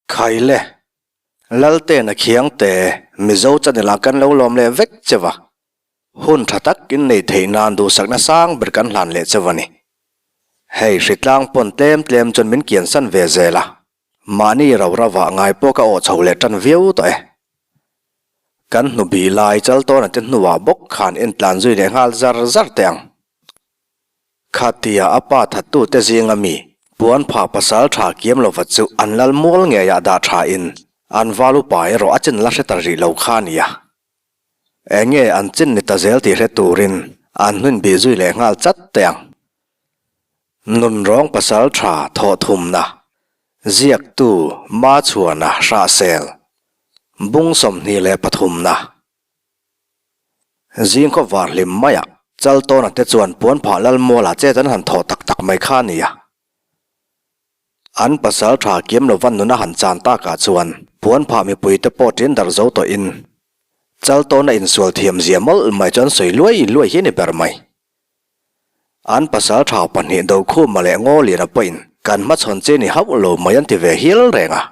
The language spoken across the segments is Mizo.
Khaile, Laltena Khiangte, Mizo channel ah kan lo lawm leh vek cheu a, hun tha tak in nei theih nan duhsakna sang ber kan hlan leh cheu a ni. Hei hritlang pawn tlem tlem chuan min kiansan ve zel a, mahni ro ravah ngai pawh ka awh chho leh tan viau tawh e. Kan hnu bih lai chal tawna te hnuah bawk khan entlan zui leh nghal zar zar teh ang. Khatia a pa thattute zinga mi puan pha pasal tha kiam lova chu an lal mual ngeiah dah tha in an val upa erawh a chin la hre ta rih lo kha nia. Enge an chin ni ta zel tih hre turin an hnun bih zui leh nghal chat teh ang. Nunrawng pasal tha thawh thumna, ziaktu Machhuana Hrahsel, bung 23 na. Zing khaw var hlim maiah Chaltawna te chuan puan phah lal mualah chet an han thawh tak tak mai kha a ni a. An pasal tha kiam lova nuna han chan takah chuan puan phah mipui te pawh ṭin darh zo tawhin Chaltawna insual thiam zia mawlh mai chu an sawi luai luai hi a ni ber mai. An pasal tha pahnih Dokhuma leh Ngawliana pawhin kan hmachhawn che ni hauh lo mai an ti ve hial reng a.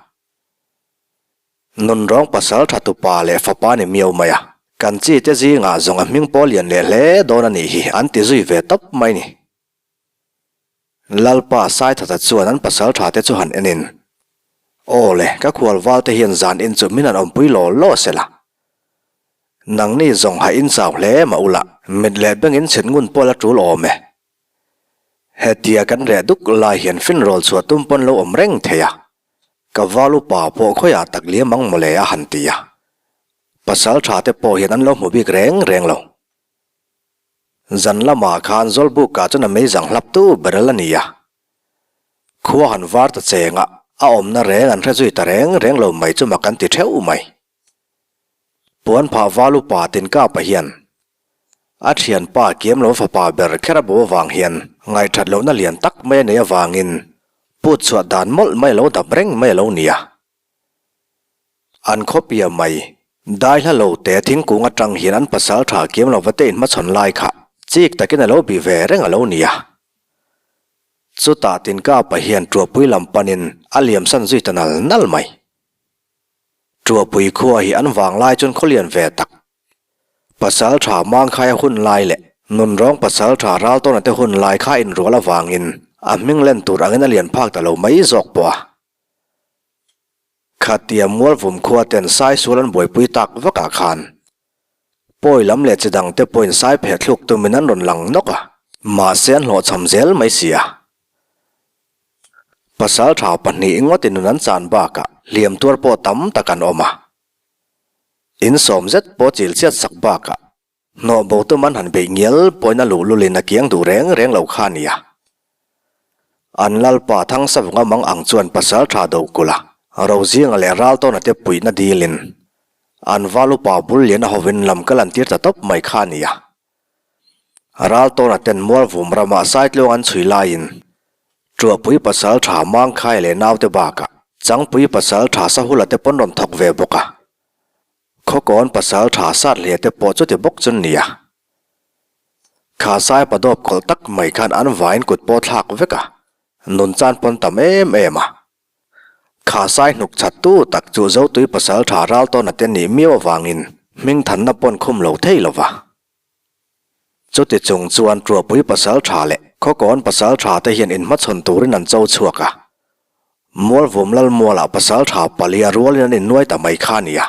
Nunrawng pasal tha tupa leh fapa ni miau mai a, kan chi te zingah zawng a hming pawh lian leh hle dawn a nih hi an ti zui ve tawp mai ni. Lalpa Saithata chuan an pasal tha te chu han en in, Aw le, ka khual val te hian zan in chu min han awmpui law law se la. Nangni zawng ha in chau hle mah ula, mit leh beng in chhit ngun pawh la tul awm e. Hetia kan reh duk lai hian finrawl chhuah tum pawn lo awm reng thei a, ka val upa pawh khawiah tak liam ang mawle a han ti a. Pasal tha te pawh hian an lo hmu bik reng reng lo. Zan lamah khan Zawlbukah chuan a meizang hlap tu ber a la ni a. Khua han var ta cheng a, a awmna reng an hre zui ta reng reng lo mai chu mak an ti theuh mai. Puan phah val upa Tinkapa hian A thianpa kiam lo fapa ber kher a bo avang hian ngaihthat lohna lian tak mai a nei avangin put chhuah dan mawlh mai a lo dap reng mai a lo ni a. An khawpia mai, dai hla lo te thingkung atang hian an pasal tha kiam lova te inhmachhawn lai kha chik takin a lo bih ve reng a lo ni a. Chutah Tinkapa hian Tuahpui lam panin a liamsan zui ta nal nal mai. Tuahpui khua hi an vanglai chuan khawlian ve tak Pasal tha Mangkhaia hun lai leh Nunrawng pasal tha Raltawna te hun lai kha inrual avangin a hming len tur angin a lian phak ta lo mai zawk pawh a. Khatia Mualvum khua ten Saisual an buaipui tak vakah khan pawi lam leh chi dang te pawhin sai pheh thluk tumin an rawn lang nawk a, mahse an hlawhchham zel mai si a. Pasal tha pahnih ngawtin nun an chan bakah hliam tuar pawh tam tak an awm a. In sawm zet pawh chil chiat sak bakah hnawh bo tum an han beih ngial pawhin a luhlulin a kiang duh reng reng lo kha a nia. An lalpa Thangsavunga mang ang chuan pasal tha Dokulh a, Rozinga leh Raltawna te puihna dilin an val upa bul lian a hovin lam ka lantir ta tawp mai kha a nia. Raltawna ten Mualvum ramah Saitluang an chhui laiin Tuahpui pasal tha Mangkhai leh naute bakah Changpui pasal tha Sahula te pawn rawn thawk ve bawk a. Khawkawn pasal tha Satliah te pawh chuti bawk chu nia. Kha sai padawp kawlh tak mai khan an vain kut pawh thlak vek a, nun chan pawn tam em em a. Kha sai hnuk chat tu tak chu Zotui pasal tha Raltawna te nih miau avangin hmingthanna pawn khum lo thei lo va. Chuti chung chuan Tuahpui pasal tha leh Khawkawn pasal tha te hian inhmachhawn turin an cho chhuak a. Mualvum Lalmualah pasal tha palia rualin an innuai ta mai kha a ni a.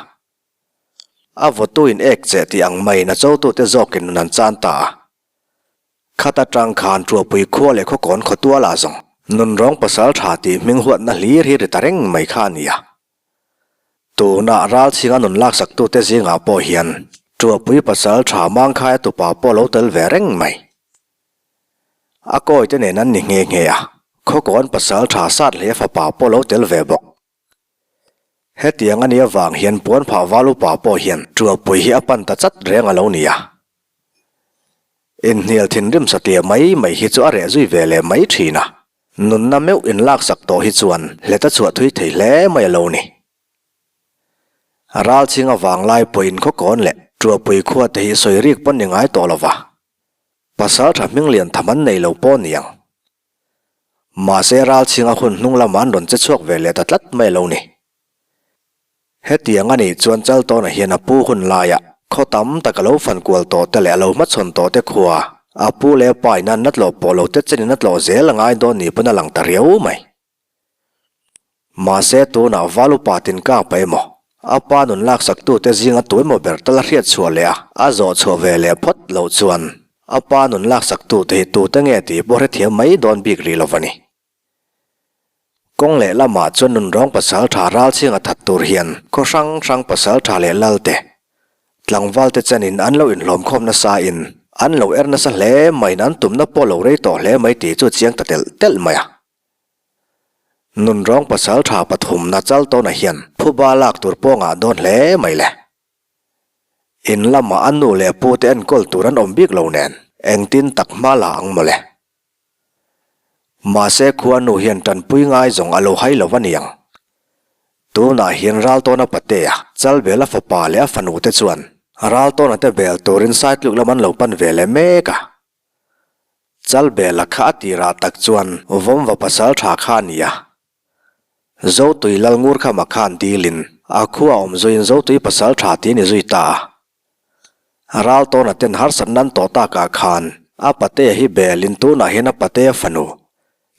A vawtuin ek cheh tih ang maiin a chotute zawkin nun an chan ta a. Khat atang khan Tuahpui khua leh Khawkawn khawtualah zawng nunrawng pasal tha tih hming huatna hlir hi ri ta reng mai kha a ni a. Tunah ralchhinga nun laksaktute zingah pawh hian Tuahpui pasal tha Mangkhaia tupa pawh lo tel ve reng mai. A kawite nen an ni nghe nghe a, Khawkawn pasal tha Sathlei fapa pawh lo tel ve bawk. Hetiang a nih avang hian puan phah val upa pawh hian Tuahpui hi a pan ta chat reng a lo ni a. Inhnial thinrim satliah mai mai hi chu a reh zui ve leh mai thin a. Nunna meuh inlaksak tawh hi chuan hlet a chhuah thui thei hle mai a lo ni. Ralchhinga vanglai pawhin khawkawn leh Tuahpui khua te hi sawi rik pawn ni ngai tawh lo va, pasal tha hming lian tham an nei lo pawh ni ang. Mahse Ralchhinga hun hnung lamah an rawn che chhuak ve leh ta tlat mai a lo ni. Hetiang a nih chuan Chaltawna hian a pu hun laiah khaw tam tak a lo fan kual tawh te leh a lo hmachhawn tawh te khua a pu leh a pa in an la tlawh pawh lo te chenin a tlawh zel a ngai dawn ni pawn a lang ta riau mai. Mahse tunah val upa tin kap a emaw a pa nun laksak tute zinga tu emaw ber tal a hriat chhuah leh a a zawh chhuah ve leh phawt loh chuan a pa nun laksak tute hi tute nge tih pawh hrethiam mai dawn bik rih lo va ni. Kawng leh lamah chuan nunrawng pasal tha ral chhinga that tur hian khaw hrang hrang pasal tha leh lal te, tlangval te chenin an lo inhlawmkhawm nasa in an lo er nasa hle maiin an tumna pawh lo rei tawh hle mai tih chu chiang ta telh telh mai a. Nunrawng pasal tha pathumna Chaltawna hian phuba lak tur pawh ngah dawn hle mai le. In lamah a nu leh pu te enkawl tur an awm bik lo nen engtin tak hma la ang mawle. Mahse khuanu hian tanpui ngai zawng a lo hai lo va niang. Tunah hian Raltawna patea, Chalbela fapa leh a fanu te chuan Raltawna te bel turin Saitluk lam an lo pan ve leh mek a. Chalbela kha a tirah tak chuan Vawmva pasal tha kha a ni a. Zotui Lalngurkhama khan dilin a khua awm zuiin Zotui pasal tha tih a ni zui ta a. Raltawna ten harsat nan tawh takah khan a patea hi belin tunah hian a patea fanu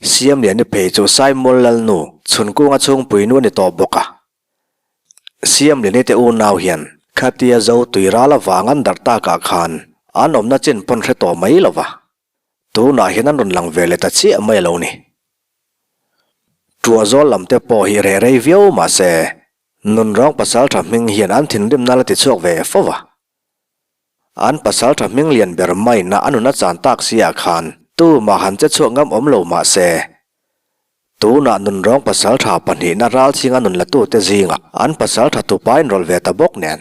Siamliani phei chu Saimual Lalnu chhunkunga chhungpui nu a ni tawh bawk a. Siamliani te unau hian khatia zo tui ral avang an darh takah khan an awmna chin pawn hre tawh mai lo va, tunah hian an rawn lang ve leh ta chiah mai a lo ni. Tuahzawl lam te pawh hi reh rei viau mah se Nunrawng pasaltha hming hian an thinrimna la tichhuak ve fo va. An pasaltha hming lian ber maina a nun a chan tak si ah khan tumah han che chhuak ngam awm lo mah se, tunah nunrawng pasaltha pahnihna ralchhinga nun latute zingah an pasaltha tupa inrawlh ve ta bawk nen.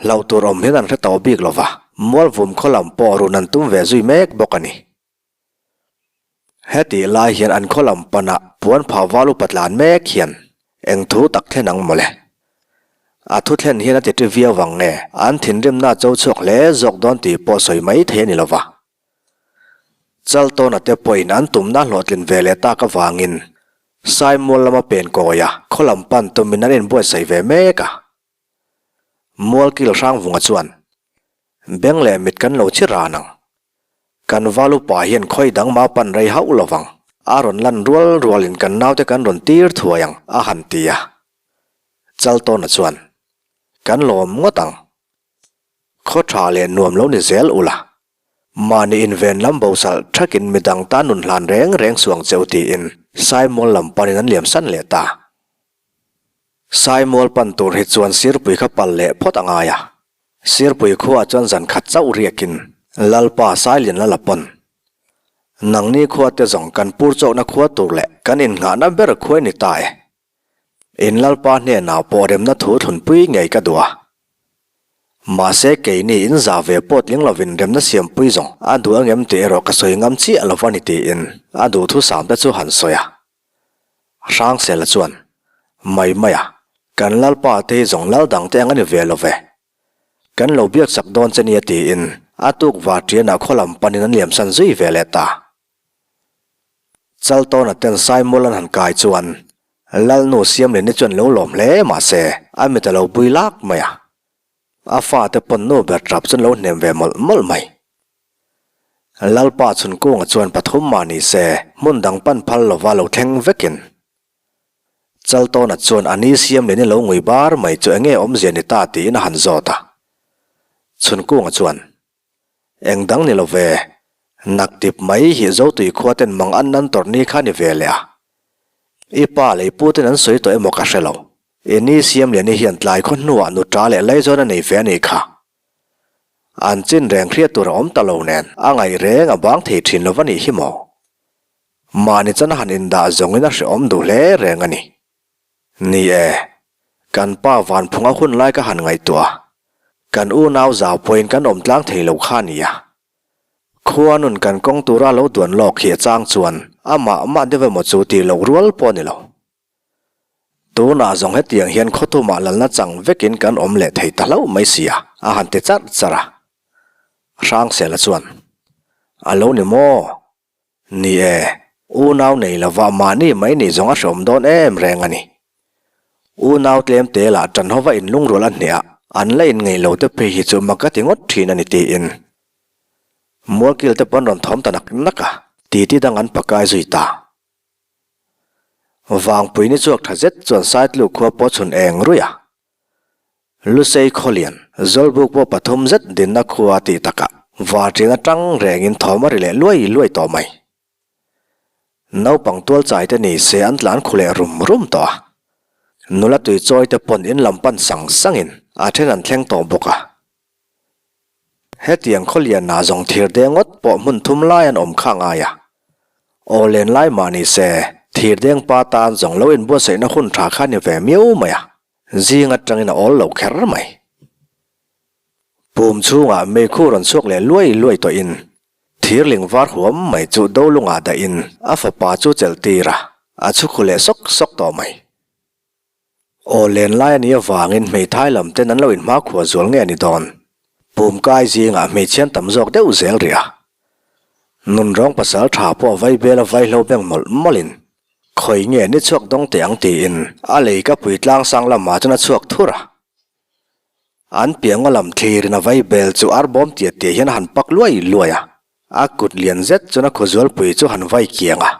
Hlauh tur awm hian an hre tawh bik lo va, Mualvum khaw lam pawh run an tum ve zui mek bawk a ni. Hetih lai hian an khaw lam pana puan phah val upa tlan mek hian eng thu tak thlen ang mawle. A thu thlen hian a ti ṭi viau vang nge an thinrimna cho chhuak hle zawk dawn tih pawh sawi mai thei a ni lova. Chaltawna te pawhin an tumna hlawhtlin ve leh tak avangin Saimual lama pen kawia khaw lam pan tumin an inbuatsaih ve mek a. Mualkil Hrangvunga chuan, Beng leh mit kan lo chi ran ang. Kan val upa hian khawi dang mah pan rei hauh lo vang. A rawn lan rual rualin kan naute kan rawn tir thuai ang, a han ti a. Chaltawna chuan, Kan lawm ngawt ang. Khaw tha leh nuam lo ni zel ula. Mahni inven lam bosalh thakin midang tan nun hlan reng reng suang che u tiin Saimual lam panin an liam san leh ta. Saimual pan tur hi chuan Sirpui kha pal leh phawt a ngai a. Sirpui khuaah chuan zan khat chauh riakin Lalpa Sailian la la pawn. Nangni khua te zawng kan pur chawkna khua tur leh kan innghahna ber khuai ni ta e. In Lalpa hnenah pawh remna thu thlunpui ngei ka duh a. Mahse keini in zah ve pawh tling lovin remna siampui zawng a duh angem tih erawh ka sawi ngam chiah lo va ni tiin a duhthusam te chu han sawi a. Hrangsela chuan, Mai mai a, kan Lalpa te hi zawng lal dang te ang a ni ve lo ve. Kan lo biak chak dawn che nia tiin a tuk var ṭianah khaw lam panin an liamsan zui ve leh ta. Chaltawna ten Saimual an han kai chuan Lalnu Siamlini chuan lo lawm hle mah se a mit a lo bui lak mai a. A fate pawn nu ber ṭap chuan lo hnem ve mawlh mawlh mai. Lalpa Chhunkunga chuan pathum mah ni se hmun dang pan phal lova lo thleng vekin Chaltawna chuan a ni siam leh ni lo ngui bar mai chu enge awmzia ni ta tiin a han zawt a. Chhunkunga chuan, Eng dang ni lo ve, naktip mai hi Zotui khua ten mang an nan tawrh ni kha ni ve leh a. I pa leh i pu ten an sawi tawh emaw ka hre lo. I ni siam leh ni hian tlai khaw hnuah nuṭa leh laizawn a nei ve a nih kha. An chin reng hriat tur a awm ta lo nen a ngaih reng a bang thei thin lo va nih hi maw? Mahni chan a han indah zawngin a hrehawm duh hle reng a ni. Ni e, kan pa Vanphunga hun lai ka han ngaihtuah a, kan unau zau pawhin kan awm tlang thei lo kha a ni a. Khua nun kan kawng tura lo duan lawk hi a chang chuan amah mah deuh emaw chu tih loh rual pawh a ni lo. Tunah zawng hetiang hian khawthumah lalna chang vekin kan awm leh thei ta hlauh mai sia, a han ti charh charh a. Hrangsela chuan, A lo ni maw? Ni e, unau nei lova mahni mai nih zawng a hreawm dawn em reng a ni. Unau tlem te lah ṭan hova inlungrual a hneh a, an la inngeih lo te phei hi chu mak a ti ngawt ṭhin a ni tiin Mualkil te pawn rawn thawm ta nak nak a, titi dang an pakai zui ta. Vangpui ni chhuak tha zet chuan Saitluk khua pawh chhun eng ruih a. Lusei khawlian, Zawlbuk pawh pathum zet dinna khua tih takah varṭiang atang rengin thawm a ri leh luai luai tawh mai. Naupang tual chai te ni se an tlan khu leh rum rum tawh a. Nula tui chawi te pawn in lam pan sang sangin a then an thleng tawh bawk a. Hetiang khawlianah zawng thir deng ngawt pawh hmun thum lai an awm kha ngai a. Aw len lai mah ni se, thir deng pa tan zawng lo inbuatsaihna hun tha kha ni ve miau mai a, zing atangin a awl lo kher mai. Pum chhungah meikhu rawn chhuak leh luai luai tawhin thirling var huam mai chu dolungah dahin a fapa chu chelh tir a, a chhukhu leh sawk sawk tawh mai. Aw len lai a nih avangin hmeithai lam ten an lo inhmakhua zual nge a ni dawn? Pum kai zingah hmeichhian tam zawk deuh zel rih a. Nunrawng pasal tha pawh vai bel a vaihlo beng mawlh mawlhin khawi nge ni chhuak dawng teh ang tiin a lei ka pui tlang sang lamah chuan a chhuak thur a. An pianga lam thlirin a vai bel chu ar bawm tiat tiah hian a han pak luai luai a, a kut lian zet chuan a khawzualpui chu han vai kiang a.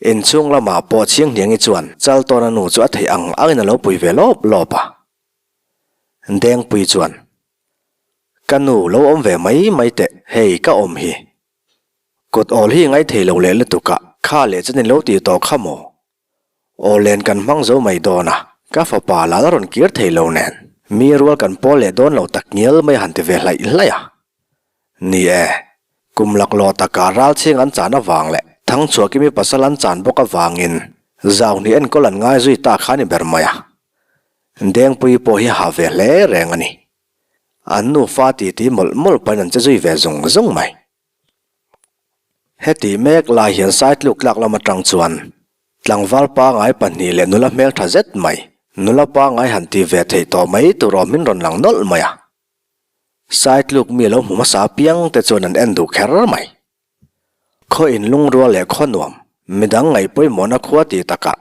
Inchhung lamah pawh Chhinghniangi chuan Chaltawna nu chu a theih ang angin a lo pui ve lawp lawp a. Dengpui chuan, Ka nu lo awm ve mai mai teh, hei ka awm hi. Kut awl hi ngai thei lo leh lutuk a, kha leh chuan in lo tih tawh kha maw? Aw len kan hmang zo mai dawn a, ka fapa lah la rawn kir thei lo nen, mi rual kan pawl leh dawn lo tak ngial mai a han ti ve hlaih hlaih a. Ni e, kum laklawh takah ralchhing an chan avang leh Thangchhuakimi pasal an chan bawk avangin Zauhni enkawl an ngai zui ta kha a ni ber mai a. Dengpui pawh hi a hah ve hle reng a ni. An nufa titi mawlh mawlh pahin an che zui ve zung zung mai. Heti mek lai hian Saitluk tlak lam atang chuan tlangval pangai pahnih leh nula hmeltha zet mai, nula pangai han ti ve theih tawh mai tur awm in rawn lang nawlh mai a. Saitluk mi lo hmu hmasa apiang te chuan an en duh kher mai. Khaw inlungrual leh khaw nuam, midang ngaih pawimawhna khua ti takah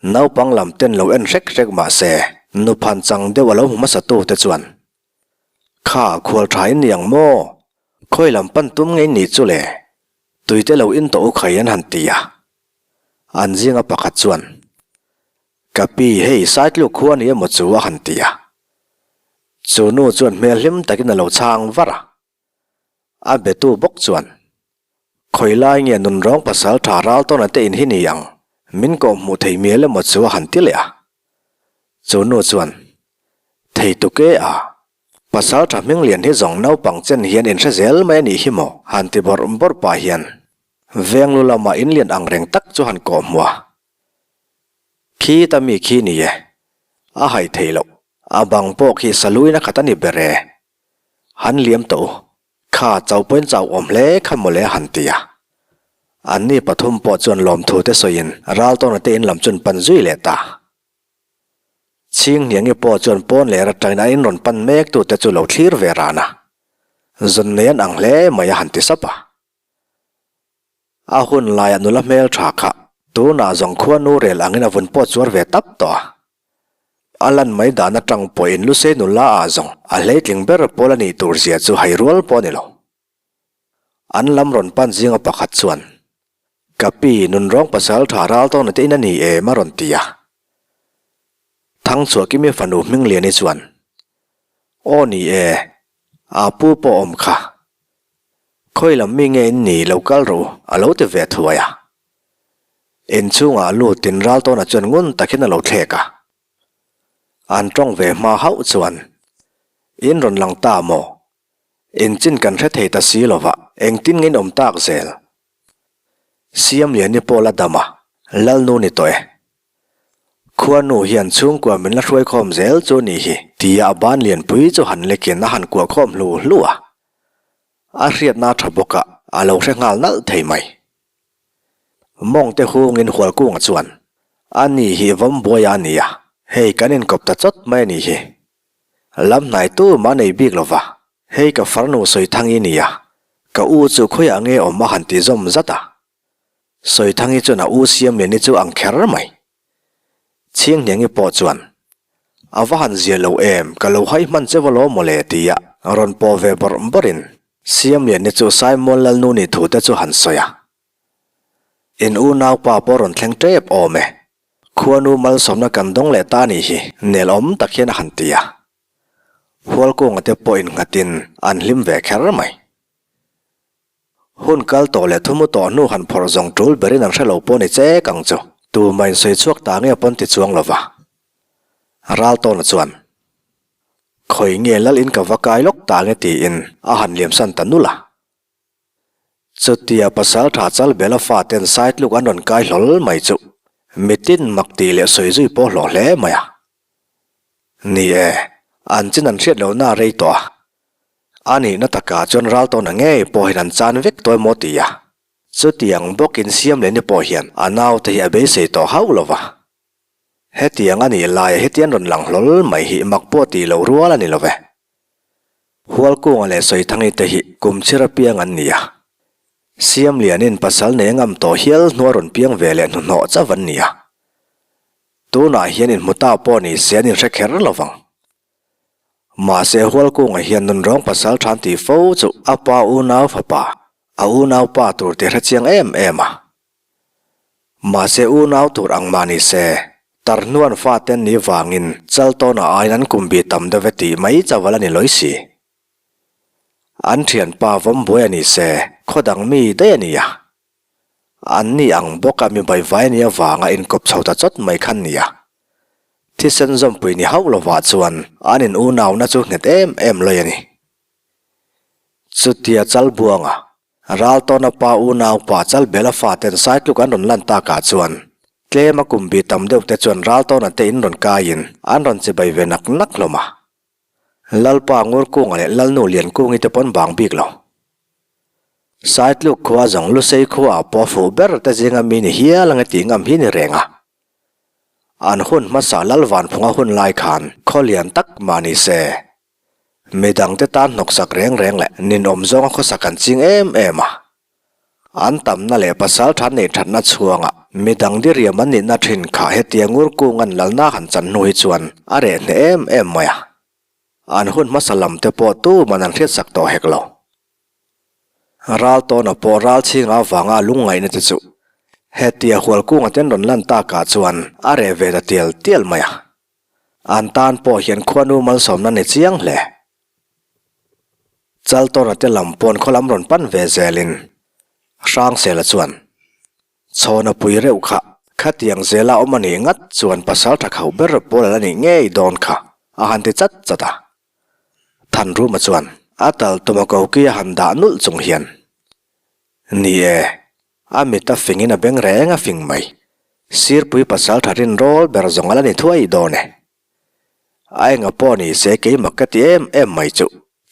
Naupang lam ten lo en hrek hrek mah se, nuphan chang deuh a lo hmu hmasa tu te chuan, Kha, khual tha in ni ang maw? Khawi lam pan tum ngei ni chu le? Tuite lo in tawh u khai an han ti a. An zinga pakhat chuan, Ka pi, hei Saitluk khua ni emaw chu a han ti a. Chu nu chuan hmel hlim takin a lo chhang var a. A betu bawk chuan, Khawi lai nge nunrawng pasal tha ral tawna te in hi ni ang, min kawh hmuh thei mial emaw chu a han ti leh a. Chu nu chuan, Thei tuk e a, pasal tha hming lian hi zawng naupang chen hian in hre zel mai a nih hi maw? han ti bawrh bawrh pah hian veng lu lamah in lian ang reng tak chu han kawh hmuh a. Khi ta mi khi ni e, a haih thei loh, a bang pawh khi saluin a khat a ni ber e. Han liam tawh u, kha chau pawhin chau awm hle kha mawle a han ti a. Anni pathum pawh chuan lawmthu te sawiin Raltawna te in lam chuan pan zui leh ta. Chhinghniangi pawh chuan pawn leh atangin a in rawn pan mek tu te chu lo thlir ve ran a. Zawn nei an ang hle mai a han ti sap a. A hun laiah nula hmel tha kha tunah zawng khua nu rel angin a vun pawh chuar ve tap tawh a. A lan mai dan atang pawhin Lusei nula ah zawng a hleitling ber pawl a nih tur zia chu hai rual pawh a ni lo. An lam rawn pan zinga pakhat chuan, Ka pi, nunrawng pasal tha ral tawna te in a ni em? a rawn ti a. Thangchhuakimi fanu Hmingliani chuan, Aw ni e, aa pu pawh awm kha. Khawi lam mi nge in ni lo kal rawh u, a lo ti ve thuai a. Inchhungah lutin Raltawna chuan ngun takin a lo thlek a. An tawng ve hma hauh chuan, In rawn lang ta maw? Engchin kan hre thei ta si lova, engtin nge in awm tak zel? Siamliani pawh la dam a, Lalnu ni tawh e. Khuanu hian chhungkua min la hruaikhawm zel chu ni hi, tia a ban lianpui chu han lekin a han kuahkhawm hlu hlu a. A hriatna tha bawk a, a lo hre nghal nalh thei mai. Mawngte hungin Hualkunga chuan, A ni hi Vawmbuaia a ni a, hei kan inkawp ta chawt mai a nih hi. Lam hnai tu mah nei bik lo va, hei ka farnu Sawithangi ni a, ka u chu khawiah nge awm a han ti zawm zat a. Sawithangi chuan a u Siamliani chu ang kher mai. Chhinghniangi pawh chuan, A va han zia lo em, ka lo hai hman che va lo mawle tia rawn pawh ve bawrh bawrhin Siamliani chu Saimual Lalnu nih thu te chu han sawi a. In unaupa pawh rawn thleng tep awm e, khuanu malsawmna kan dawng leh ta nih hi nel awm tak hian a han ti a. Hualkunga te pawh innghatin an hlim ve kher mai. Hun kal tawh leh thumu tawh hnu han phawrh zawng tul berin an hre lo pawh ni chek ang chu. Tumah in sawi chhuak ta nge pawn ti chuang lova. Raltawna chuan, Khawi nge lal in ka va kai lawk ta nge tiin a han liamsan ta nulh a. Chutia pasal tha chal bela faten saitluk an rawn kai hlawl mai chu mitin mak tih leh sawi zui pawh hlawh hle mai a. Ni e, an chin an hriat lohna a rei tawh a. A nihna takah chuan Raltawna ngei pawhin an chan vek tawh emaw ti a. Chutiang bawkin Siamleni pawh hian a naute hi a beisei tawh hauh lo va. Hetiang a nih laia hetian rawn lang hlawl mai hi mak pawh tih loh rual a ni lo ve. Hualkunga leh Sawithangi te hi kum chhir apiang an ni a. Siamlianin pasal nei a ngam tawh hial hnua rawn piang ve leh hnuhnawh chauh an ni a. Tunah hian inhmu ta pawh ni se an inhre kher lo vang. Mahse Hualkunga hian nunrawng pasal than tih fo chu a pa unau fapa, a unau pa tur tih hre chiang em em a. Mahse unau tur ang mah ni se, tarhnuan faten ni vangin Chaltawna aiin an kum bi tam deuh e tih mai chauh ala ni lawi si. An thianpa Vawmbuai a ni se, khaw dang mi daih a ni a. An ni ang bawk a mi baivai nia vanga inkawp chho ta chawt mai khan nia. Thisen zawmpui ni hauh lovah chuan an in unauna chu nghet em em lawi a ni. Chutia Chalbuanga, Raltawna pa unau pa Chalbela faten Saitluk an rawn lan takah chuan tlema kum bi tam deuh te chuan Raltawna te in rawn kaiin an rawn chibai ve nak nak hlawm a. Lalpa Ngurkunga leh Lalnu Liankungi te pawn bang bik lo. Saitluk khua zawng Lusei khuaah pawh fuh ber te zinga mi ni hial ang e tih ngam hi ni reng a. An hun hmasa Lalvanphunga hun lai khan khaw lian tak mah ni se. Midangte tan hnawksak reng reng leh ninawm zawnga khawsak an ching em em a. An tamna leh pasal tha neih thatna chhuanga midang diriam an nihna thin kha hetia Ngurkung an lalna han chan hnu hi chuan a reh hneh em em mai a. An hun hmasa lam te pawh tuman an hriatsak tawh hek lo. Raltawna pawh ralchhinga avanga a lungngaihna te chu hetia Hualkunga ten rawn lan takah chuan a reh ve ta tial tial mai a. An tan pawh hian khuanu malsawmna ni chiang hle. Chaltawna te lam pawn khaw lam rawn pan ve zelin Hrangsela chuan Chhawna pui reuh kha khatiang zela awm a nih ngat chuan pasal tha khauh ber pawl a la nih ngei dawn kha a han ti chat chat a. Thanruma chuan a tal tuma koki a han dah nulh chung hian, Ni e, a mit a fingin a beng reng a fing mai. Sirpui pasal tha rinrawl ber zawng a la ni thuai dawn e. A enga pawh ni se keimah ka ti em em mai chu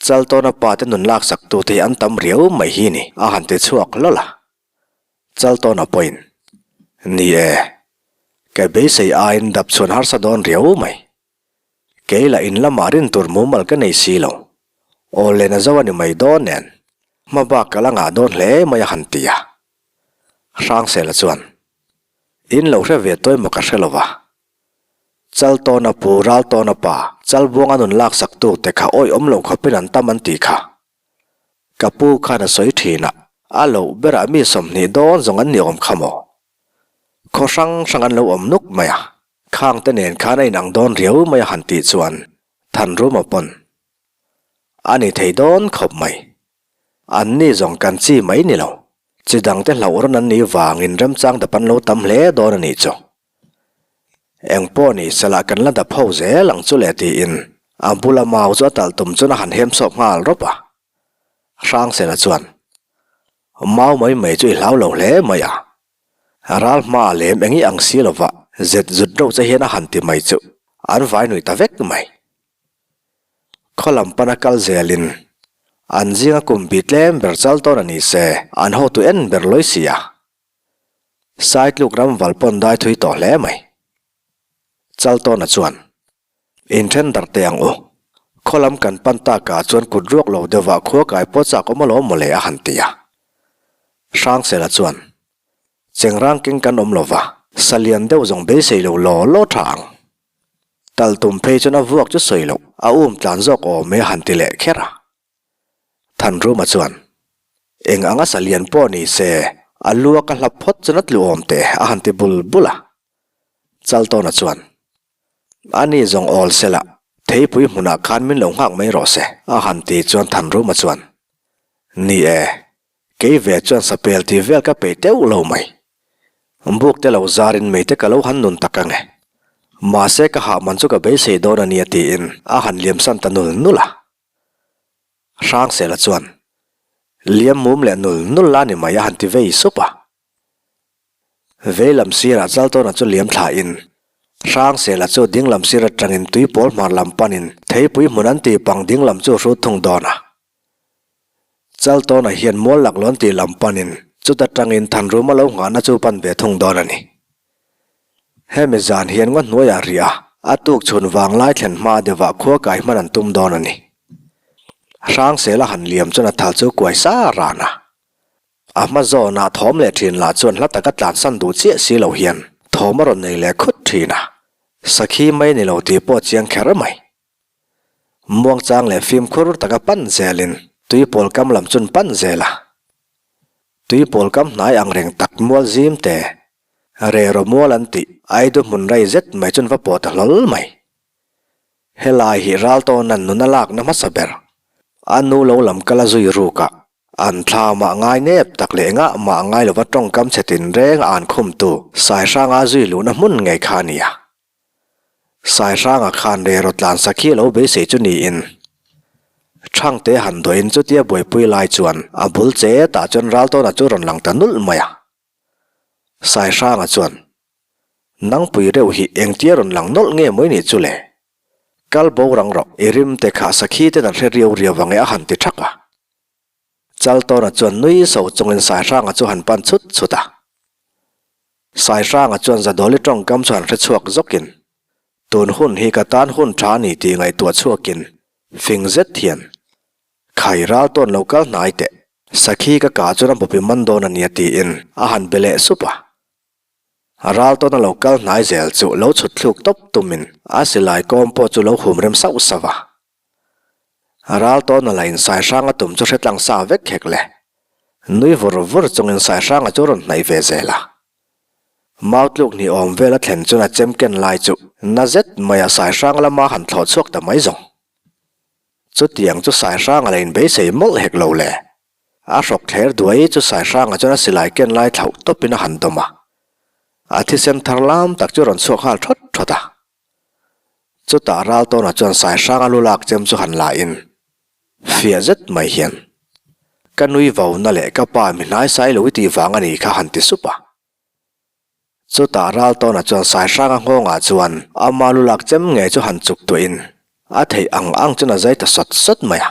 Chaltawna pa te nun laksak tu te hi an tam riau mai hi ni a han ti chhuak hlawl a. Chaltawna pawhin, Ni e, ka beisei aiin dap chhuan harsa dawn riau mai. Kei lah in lamah rin tur mumal ka nei si lo. Aw len a zo a ni mai dawn nen, hma bak ka la ngah dawn hle mai a han ti a. Hrangsela chuan, In lo hre ve tawi maw ka hre lo va. Chaltawna pu Raltawna pa Chalbuanga nun laksak tu te kha awih awm lo khawpin an tam an ti kha. Ka pu khan a sawi thin a, a loh berah mi 20 dawn zawng an ni awm kha maw? Khaw hrang hrang an lo awm nuk mai a. Khang te nen khan a inang dawn riau mai a han tih chuan Thanruma pawn a ni thei dawn khawp mai. An ni zawng kan chi mai ni lo. Chi dang te hlauh rawn an nih vangin remchang dap an lo tam hle dawn a nih chu. Eng pawh ni sela kan la dap ho zel ang chu le tiin a bula mau chu a talh tum chuan a han hem sawp nghal rawp a. Hrangsela chuan mau mai mai chu i hlau lo hle mai a. Ral hma lem eng i ang si lova zet zut reuh che hian a han ti mai chu an vai nuih ta vek mai. Khaw lam pana kal zelin an zinga kum bi tlem ber chal tawn a ni se an hotu en ber lawi si a. Saitluk ram val pawn dai thui tawh hle mai. Chal tawna chuan Inthen darh teh ang u. Khaw lam kan pan takah chuan kut ruak lo deuhah khua kai pawh chak awm alawm mawle a han ti a. Hrangsela chuan, Chengrang keng kan awm lova. Sa lian deuh zawng beisei lo law law tha ang. Tal tum phei chuan a vuak chu sawi loh, a um tlan zawk awm e a han ti leh kher a. Thanruma chuan, Eng anga sa lian pawh ni se, a lu a ka hlap phawt chuan a tlu awm teh a han ti bul bul a. Chaltawna chuan, Ani zawng awl sela, theipui hmunah khan min lo nghak mai rawh se a han ti chuan Thanruma chuan, Ni e, Kei ve chuan sapel tih vel ka peih teuh lo mai. Buk te lo zarin meite ka lo han nun tak ange. Mahse ka hah man chu ka beisei dawn a nia tiin a han liamsan ta nul nul a. Hrangsela chuan, Liam mum leh nul nul la ni mai a han ti vei sup a. Vei lam sirah Chaltawna chu liam thlain, Hrangsela chu ding lam sir atangin tuipawl hmar lam panin theipui hmun an tih pang ding lam chu hrut thung dawn a. Chaltawna hian mual laklawn tih lam panin chuta tangin Thanruma lo nghahna chu pan ve thung dawn a ni. Hemi zan hian ngaw hnuaiah rih a, a tuk chhun vanglai thlen hma deuhah khua kai hman an tum dawn a ni. Hrangsela han liam chuan a thal chu kuai sa ran a. A hma zawnah thawm leh thin lah chuan hla taka tlansan duh chiah si lo hian thawm a rawn nei leh khut thin a, sakhi mai ni lo tih pawh chiang kher mai. Muangchang leh fimkhur taka pan zelin tuipawl kam lam chun pan zel a. Tuipawl kam hnai ang reng tak mual zim te, reraw mual an tih aidu hmun rei zet mai chun va pawh ta hlawl mai. Helai hi Raltawna'n nun a lakna hmasa ber, a nu lo lam kal a zui ruk a, An thla mah ngai nep tak leh engah mah ngai lova tawngkam chhe tinreng a an khumtu Saihranga zui luhna hmun ngei kha a ni a. Saihranga khan reraw tlan sakhi a lo beisei chu niin Thangte han dawhin chutia buaipui lai chuan a bul che tah chuan Raltawna chu rawn lang ta nulh mai a. Saihranga chuan, Nangpui reuh hi engtia rawn lang nawlh nge mawi nih chu le? Kal bo rang rawh, i rim te kha sakhi ten an hre riau riau ang e a han ti thak a. Chaltawna chuan nui so chungin Saihranga chu han pan chhut chhut a. Saihranga chuan Zadawli tawngkam chu han hre chhuak zawkin, Tun hun hi ka tan hun tha a ni tih ngaihtuah chhuakin fing zet hian, Khai ral tawn lo kal hnai teh, sakhi ka kah chuan a bawpi man dawn a nia tiin a han be leh sup a. Ral tawna lo kal hnai zel chu lo chhut thluk tawp tumin a silai kawm pawh chu lo hum rem sauh sauh a. Ral tawna la insai hrang a tum chu hre tlang sa vek khek le. Nui vur vur chungin sai hranga chu rawn hnaih ve zel a. Mau tluk ni awm vel a thlen chuan a chem ken lai chu na zet mai a sai hrang lama han thlawh chhuak ta mai zawng. Chutiang chu sai hranga la inbeisei mawlh hek lo le. A hrawk thler duai chu Saihranga chuan a silai ken lai thlauh tawpin a han dawm a. A thisen thar lam tak chu rawn chhuak nghal thawt thawt a. Chutah Raltawna chuan Saihranga lu lak chem chu han la in, fiah zet mai hian, Ka nui vauna leh ka pa mi hnai sai lo i tih vang a ni kha han ti sup a. Chutah Raltawna chuan Saihranga nghawngah chuan ama lu lak chem ngei chu han chuk tuahin a theih ang ang chuan a zai ta sawt sawt mai a.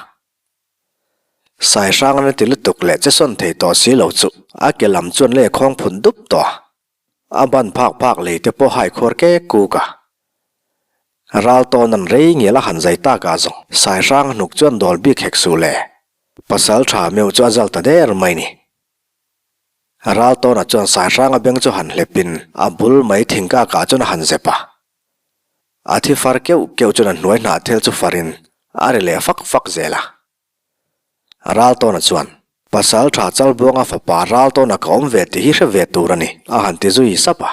Saihrang an ti lutuk leh che sawn thei tawh si lo chu a ke lam chuan lei a khawng phun dup tawh a, a ban phak phak lei te pawh hai khuar kek kuk a. Ral tawn an rei ngial a han zai tak ah zawng Saihrang a hnuk chuan dawl bik hek suh le, pasal tha meuh chu a zal ta der mai ni. Ral tawnah chuan Saihranga beng chu han hlep in a bul mai thingkak ah chuan a han zep a. A thi far keuh keuh chuan a hnuai hnah thel chu farin a ri leh fak fak zel a. Raltawna chuan, Pasal tha Chalbuanga fapa Raltawna ka awm ve tih hi hre ve tur a ni, a han ti zui sap a.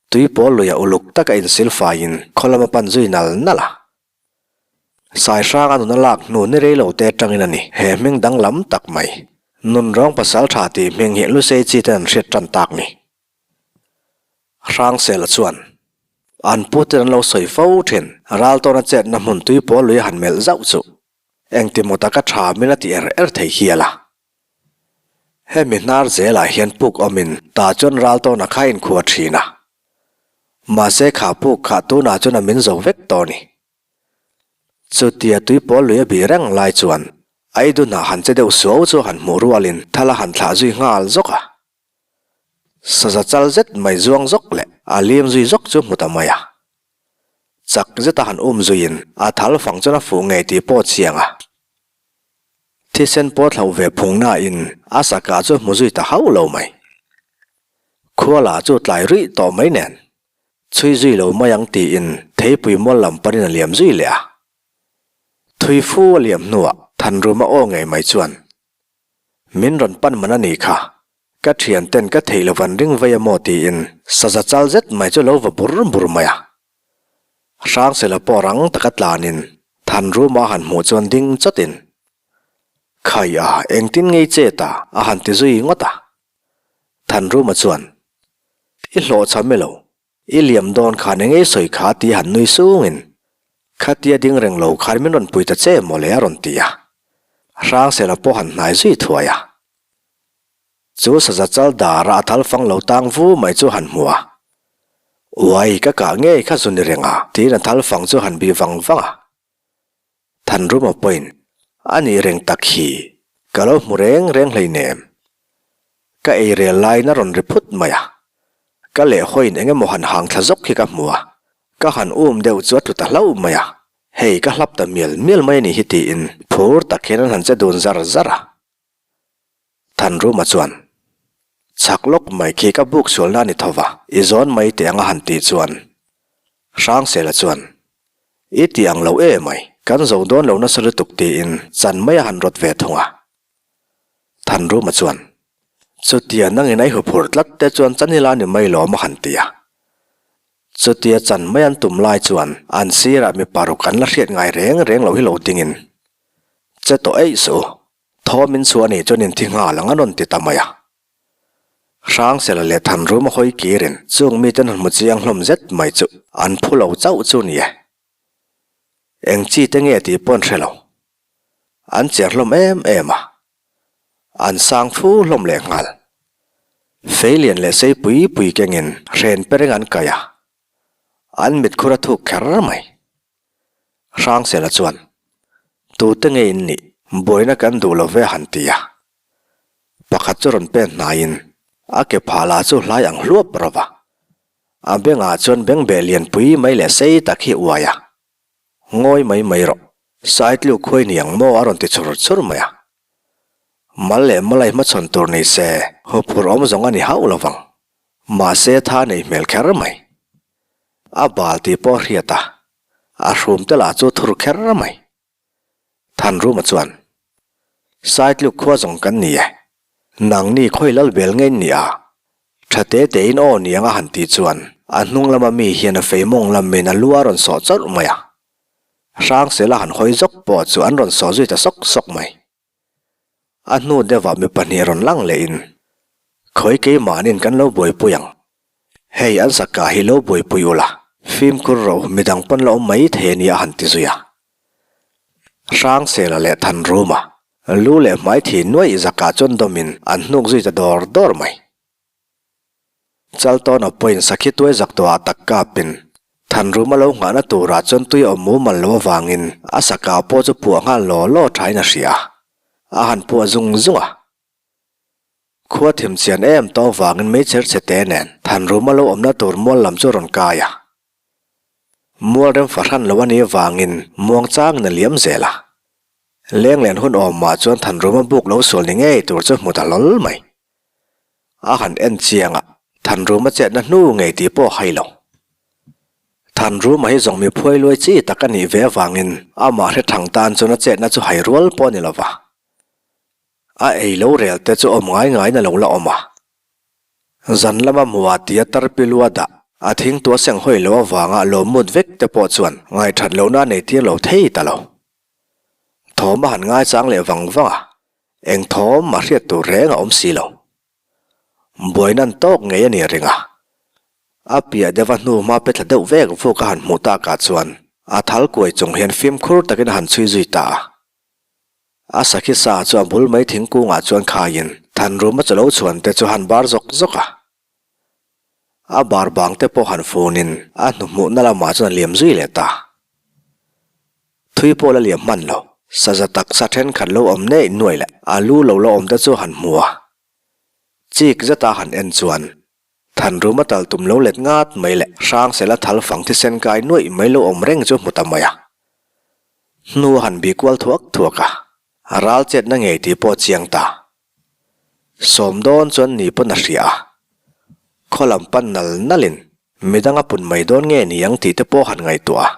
Tui pawl luia uluk taka insil faiin khaw lama pan zui nal nal a. Saihranga nun a lak hnu ni rei lo te atangin a ni he hming danglam tak mai. Nunrawng pasal tha tih hming hi Lusei chi ten an hriat tan tak ni. Hrangsela chuan, An puten an lo sawi fo thin, Raltawna chetna hmun tui pawl lui a han melh zauh chu engtimaw taka tha min a ti er er thei hial a. Hemi hnar zelah hian puk awmin tah chuan Raltawna kha a inkhua thin a. Mahse kha puk kha tunah chuan a min zo vek tawh a ni. Chutia tui pawl lui a bih reng lai chuan Aidunah han che deuh suau chu han hmuh rualin thal a han thlah zui nghal zawk a. Saza chal zet mai zuang zawk leh a lim zui zawk chu hmu ta mai a. Chak zeta han um zuiin a thal fang chuan a fuh ngei tih pawh chiang a. Thisen pawh thlauh ve phung nain a sakah chu hmu zui ta hauh lo mai. Khua lah chu tlai ruih tawh mai nen, chhui zui lo mai ang tiin theipui mual lam panin a liam zui leh a. Thui fu a liam hnuah Thanruma aw ngei mai chuan, Min rawn pan man a nih kha, ka thian ten ka theih lo van ring vei a maw tiin saza chal zet mai chu lo va bur bur mai a. Hrangsela pawh rang taka tlanin Thanruma han hmuh chuan ding chawtin, Khai a, engtin ngei che ta a han ti zui ngawt a. Thanruma chuan, I hlawhchham e lo, i liam dawn khan eng ei sawi kha tih han nui sungin, Khatia ding reng lo khan min rawn pui ta che mawle a rawn ti a. Hrangsela pawh han hnai zui thuai a. Chu saza chal dara a thal fang lo tang vu mai chu han hmu a. Uai, ka kah ngei kha zu ni reng a tiin a thal fang chu han bih vang vang a. Thanruma pawhin a nih reng tak hi ka lo hmu reng reng hleinem. Ka ei rel laiin a rawn ri phut mai a, ka lehhawiin eng emaw han hang thla zawk hi ka hmu a, ka han um deuh chu a tlu ta hlauh mai a, hei ka hlap ta mial mial mai a nih hi tiin phur tak hian an han che dun zar zar a. Thanruma chuan, Chhak lawk mai khi ka buk sualna a ni tho va, i zawn mai teh ang a han tih chuan Hrangsela chuan, I ti ang lo e mai, kan zo dawn lo nasa lutuk tiin chan mai a han rawt ve thung a. Thanruma chuan, Chutia nangin a i huphurh tlat te chuan chan ila ni mai lawm a han ti a. Chutia chan mai an tum lai chuan an sirah mi paruk an la hriat ngai reng reng loh hi lo dingin, Che tawh eih suh u, thawm in chhuah nih chuan in thi nghal ang a rawn ti ta mai a. Hrangsela leh Thanruma hawi kirin chung miten han hmu chiang hlawm zet mai chu an phu lo chauh chu ni e. Eng chi te nge tih pawh an hre lo. An cher hlawm em em a. An sang fu hlawm leh nghal. Feilian leh sei pui pui kengin hren pereng an kai a. An mitkhur a thuk kher mai. Hrangsela chuan, Tute nge in nih? Buaina kan duh lo ve han ti a. Pakhat chu rawn pen hnaiin a ke phah lah chu hlai ang hluap ro va. A bengah chuan bengbeh lianpui mai leh sei tak hi uai a. Ngawi mai mai rawh, Saitluk khuai ni ang maw a rawn ti chur chur mai a. Mal leh malai hmachhawn tur ni se huphurh awm zawng a ni hauh lo vang. Mahse tha nei hmel kher mai. A bal tih pawh a hriat a, a hrum te lah chu thur kher mai. Thanruma chuan, Saitluk khua zawng kan ni e, nangni khawi lal bel ngei ni a, tha te tein aw ni anga han tih chuan a hnung lama mi hian a fei mawng lamin a lu a rawn sawh chawrh mai a. Hrangsela han hawi zawk pawh chu an rawn sawh zui ta sawk sawk mai. A hnu deuhah mi pahnih rawn lang lehin, Khawi keimahnin kan lo buaipui ang. Hei an sakah hi lo buaipui ula, fimkhur ro midang pawn la awm mai thei a nia a han ti zui a. Hrangsela leh Thanruma, lu leh hmai thi nuaih zakah chuan dawmin an hnuk zui ta dawr dawr mai. Chaltawna pawhin sakhi tuai zak tawhah tak kapin Thanruma lo nghahna turah chuan tui a awm mumal lo avangin a sakah pawh chu puah nghal law law thain a hria a, a han puah zung zung a. Khua thim chian em tawh avangin meichher chhe te nen Thanruma lo awmna tur mual lam chu a rawn kai a. Mual rem fahran lo a nih avangin muangchangin a liam zel a. Lenglen hun awmah chuan Thanruma buk lo sual ni ngei tur chu hmu ta hlawl mai. A han en chiang a, Thanruma chetna hnu ngei tih pawh a hai lo. Thanruma hi zawng mi phuai luai chi tak a nih ve avangin amah hre thang tan chuan a chetna chu hai rual pawh a ni lo va. A ei lo rel te chu awm ngai ngaiin a lo la awm a. Zan lama hmuah tia tarpilu a dah, a thingtua seng hawi lo avanga a lo mut vek te pawh chuan ngaithat lohna a nei tir lo thei ta lo. Thawm a han ngaichang leh vang vang a, eng thawm a hriat tur reng a awm si lo. Buaina an tawk ngei a ni a ring a. A piah deuh a hnu hma pe thla deuh vek vuk a han hmuh takah chuan a thal kuai chung hian fimkhur takin a han chhui zui ta a. A sakhi sa chu a bul mai thingkungah chuan khaiin Thanruma chu lo chhuan te chu han bar zawk zawk a. A bar bang te pawh han funin a hnuhmuhna lamah chuan a liam zui leh ta. Thui pawh la liam hman lo, saza taksa thenkhat lo awm neih nuai leh a lu lo la awm te chu han hmu a. Chik zeta han en chuan Thanruma tal tum lo let ngat mai leh Hrangsela thal fang thisen kai nuaih mai lo awm reng chu hmu ta mai a. Hnu a han bih kual thuak thuak a, a ral chetna ngei tih pawh chiang ta. Sawm dawn chuan ni pawn a hria a. Khaw lam pan nal nalin midang a pun mai dawn nge ni ang tih te pawh han ngaihtuah a,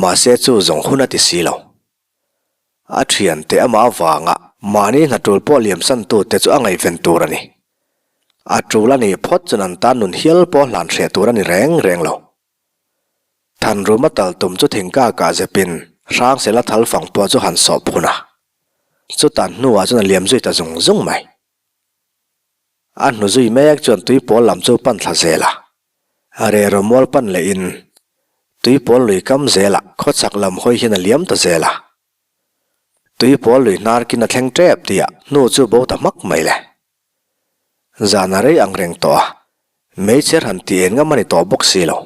mahse chu zawng hun a ti si lo. A thiante amah avanga mahni hna tul pawh liamsan tute chu a ngaihven tur a ni. A tul a nih phawt chuan an tan nun hial pawh hlan hreh tur a ni reng reng lo. Thanruma tal tum chu thingkakah zepin Hrangsela thal fang pawh chu han sawh phun a, chutan hnuah chuan a liam zui ta zung zung mai. A hnu zui mek chuan tuipawl lam chu pan thla zel a, rero mual pan lehin tuipawl lui kam zelah khawchhak lam hawi hian a liam ta zel a. Tuipawl lui hnar kin a thleng tep tih ah hnu chu bo ta hmak mai le. Zan a rei ang reng tawh a, meichher han ti en ngam a ni tawh bawk si lo.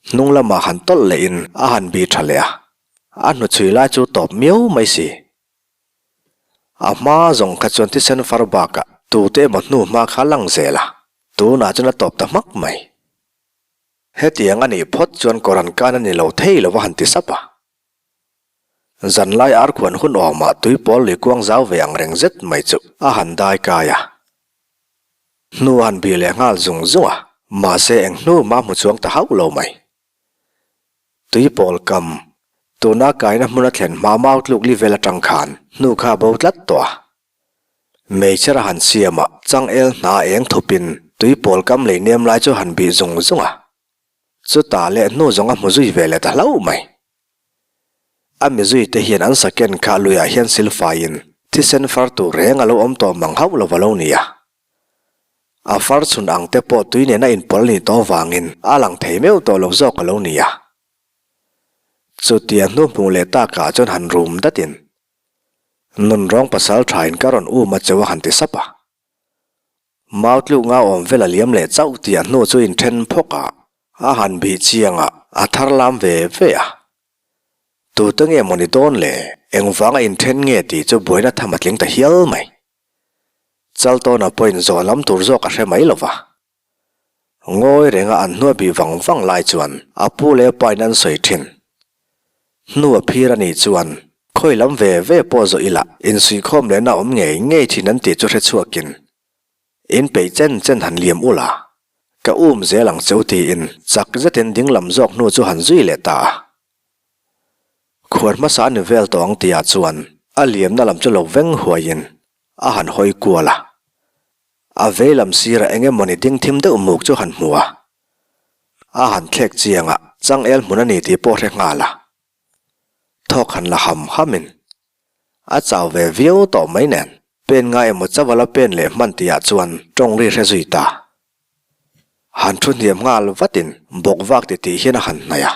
Hnung lamah han tawlh lehin a han bi tha leh a, a hnuchhui lai chu tawp miau mai si. A hma zawng kha chuan thisen far bakah tute emaw hnu hma kha a lang zel a, tunah chuan a tawp ta hmak mai. Hetiang a nih phawt chuan Koran kan a ni lo thei lo va han ti sap a. Zanlai arkhuan hun awmah tuipawl lui kuang zau ve ang reng zet mai chu a han dai kai a. Hnu a han bih leh nghal zung zung a, mahse eng hnu mah hmu chuang ta hauh lo mai. Tuipawl kam, tuna kaina hmun a thlen hma mau tluk li vel atang khan hnu kha a bo tlat tawh a. Meichher a han siam a, changel hna eng thupin tuipawl kam lei nem lai chu han bih zung zung a. Chutah leh hnu zawng a hmu zui ve leh ta hlauh mai. A mizui te hian an saken kha luiah hian silfaiin thisen far tur reng a lo awm tawh mang hauh lo a lo ni a. A far chhun ang te pawh tui nena inpawl nih tawh vangin a lang thei meuh tawh lo zawk a lo ni a. Chutia hnu hmuh leh takah chuan han rum datin, Nunrawng pasal thain ka rawn um a cheu a han ti sap a. Mau tluk nga awm vel a liam leh chauh tih a hnu chu inthen phawk a, a han bih chiang a, a thar lam ve ve a. Tute nge maw ni dawn le, engvanga inthen nge tih chu buaina tham a tling ta hial mai. Chaltawna pawhin zawh lam tur zawk a hre mai lo va. Ngawi renga an hnuai bih vang vang lai chuan a pu leh a pain an sawi thin. Hnu a phir a nih chuan khawi lam ve ve pawh zawh ila insuihkhawm lehna awm ngei ngei thin an tih chu hre chhuakin in peih chen chen han liam ula ka um zel ang che u tiin chak zetin ding lam zawk hnu chu han zui leh ta a. Khuar hmasa a ni vel tawh ang tihah chuan a liamna lam chu lo veng huaiin a han hawi kual a. A vei lam sirah eng emawni ding thim deuh muk chu han hmu a. A han thlek chiang a, changel hmun a ni tih pawh hre nghal a. Thawk han la ham hamin a chau ve viau tawh mai nen pen ngai emaw chauh a la pen leh hman tihah chuan tawng ri hre zui ta. Han thu hniam nghal vatin bawk vak ti tih hian a han hnaih a.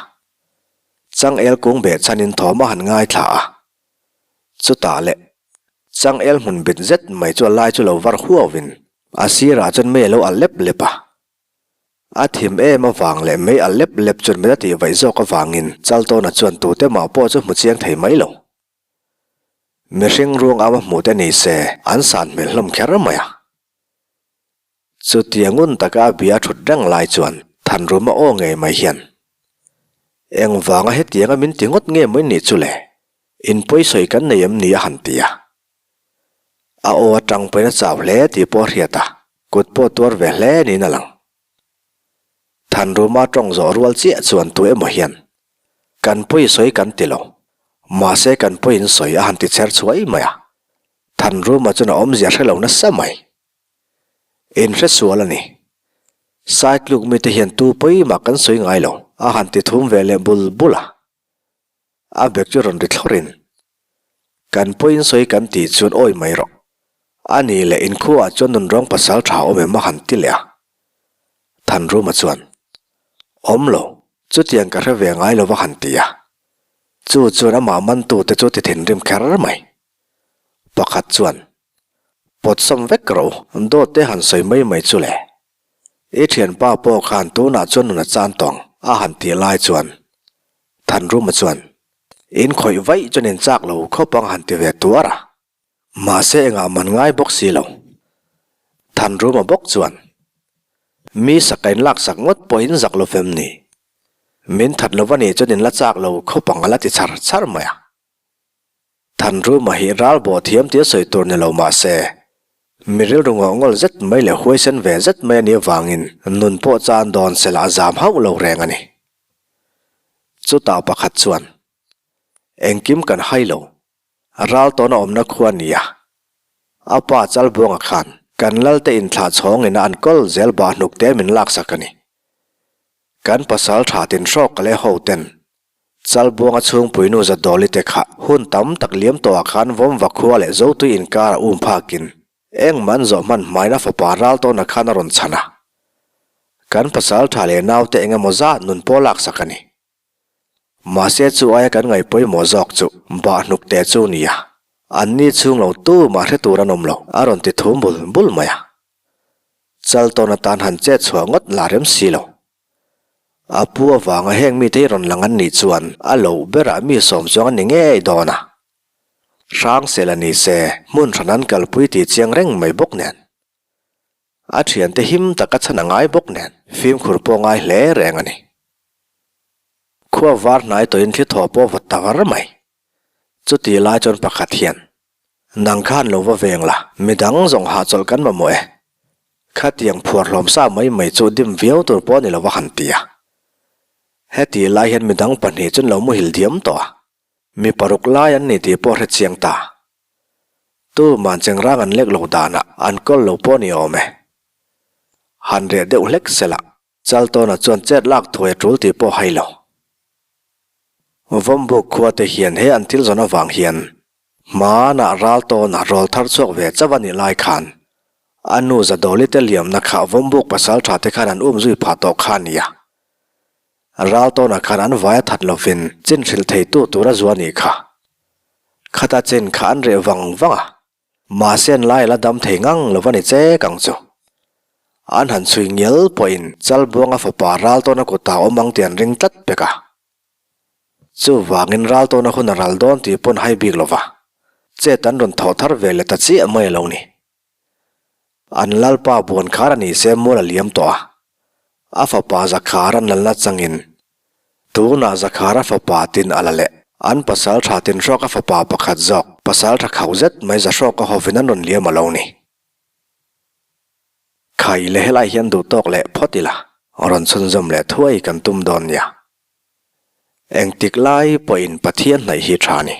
Changel kung beh chhanin thawm a han ngaithla a. Chutah leh, changel hmun bit zet mai chu a lai chu lo var huauin a sirah chuan mei a lo alh lep lep a. A thim em avang leh mei alh lep lep chuan mit a tih vaih zawk avangin Chaltawna chuan tute mah pawh chu hmu chiang thei mai lo. Mihring ruang ama hmuh te ni se an san hmel hlawm kher mai a. Chutia ngun taka a bia thut reng lai chuan Thanruma aw ngei mai hian, Engvanga hetianga min ti ngawt nge mai nih chu le? In pawisawi kan nei em ni a han ti a. A aw atang pawhin a chau hle tih pawh a hriat a, kut pawh tuar ve hle niin a lang. Thanruma tawng zawh rual chiah chuan tu emaw hian, Kan pawisawi kan ti lo, mahse kan pawi in sawi a han ti chher chhuai mai a. Thanruma chuan a awmzia hre lo nasa mai. In hre sual a ni. Saitluk mite hian tu pawimah kan sawi ngai lo, a han ti thum ve leh bul bul a. A bek chu rawn ri thlawrin, Kan pawiin sawi kan tih chuan awi mai rawh. A ni leh inkhuaah chuan nunrawng pasal tha awm em a han ti leh a. Thanruma chuan, Awm lo, chutiang ka hre ve ngai lo va han ti a. Chu chuan amah mantute chu ti thinrim kher mai. Pakhat chuan, Pawt sawm vek rawh u, dawt te han sawi mai mai chu le. I thianpa pawh khan tunah chuan nun a chan tawng a han tih lai chuan Thanruma chuan, In khawih vaih chuan in chak lo khawp ang han ti ve tuar a. Mahse engah man ngai bawk si lo. Thanruma bawk chuan, Mi sak a in laksak ngawt pawhin zak lo fem ni. Min that lo va nih chuan in la chak lo khawp ang a la ti char char mai a. Thanruma hi ral bawh thiam tia sawi tur ni lo mah se, Mi rilru ngawh ngawl zet mai leh huaisen ve zet mai a nih avangin nun pawh chan dawn sela a zam hauh lo reng a ni. Chutah pakhat chuan, Engkim kan hai lo, ral tawna awmna khua a ni a. A pa Chalbuanga khan kan Lalte inthlah chhawngin a an kawl zel bah hnuk te min laksak a ni. Kan pasal tha tin hrawk leh ho ten Chalbuanga chhungpuinu Zadawli te kha hun tam tak liam tawhah khan Vawmva khua leh Zotui inkar a um phakin engmah an zawh hman hmain a fapa Raltawna khan a rawn chhan a. Kan pasal tha leh naute eng emaw zat nun pawh laksak a ni. Mahse chu aia kan ngaih pawimawh zawk chu Bahhnuk te chu nia. Anni chhung lo tumah hre tur an awm lo a rawn ti thum bul bul mai a. Chaltawn atan han chet chhuah ngawt la rem si lo. A pu avanga heng mite hi rawn lang an nih chuan a loh berah mi sawm chuang an ni ngei dawn a. Hrangsel a ni se hmun hran an kalpui tih chiang reng mai bawk nen. A thiante him taka chhan a ngai bawk nen fimkhur pawh ngai hle reng a ni. Khua var hnai tawhin thli thaw pawh vawt ta var mai. Chuti lai chuan pakhat hian Nang khan lo va veng la, midang zawng hahchawlh kan mamawh e. Khatiang phuar hlawm sa mai mai chu dim viau tur pawh a ni lo va han ti a. Heti lai hian midang pahnih chuan lo muhil diam tawh a. Mi paruk lai an ni tih pawh hre chiang ta. Tuman chengrang an lek lo danah an kawl lo pawh a ni awm e. Han reh deuh hlek sela, Chaltawna chuan chet lak thuai a tul tih pawh hai lo. Vawmbuk khua te hian he an thil zawn avang hian Hmanah Raltawna rawl thar chhuak ve chauh a nih lai khan a nu Zadawli te liamna kha Vawmbuk pasal tha te khan an um zui phah tawh kha a ni a. Raltawna khan an vai a that lovin chin hrilh theitu tur a zua nih kha. Khata chin kha an reh vang vang a, mahse an lai a la dam thei ngang lo a ni chek ang chu. An han chhui ngial pawhin Chalbuanga fapa Raltawna kutah awm ang tih an ring tlat pek a. Chuvangin ral tawna hun a ral dawn tih pawn hai bik lova, chet an rawn thawh thar ve leh ta chiah mai a lo ni. An lalpa buan khar a ni se mual a liam tawh a, a fapa Zakhar an lalna changin tunah Zakhar a fapa tin a la leh. An pasal tha tin hrawk a fapa pakhat zawk pasal tha khauh zet mai Zahrawk a hovin an rawn liam a lo ni. Khai leh helai hian duhtawk leh phawt ila, rawn chhunzawm leh thuai kan tum dawn nia. Engtik lai pawhin Pathian hnaih hi tha a ni.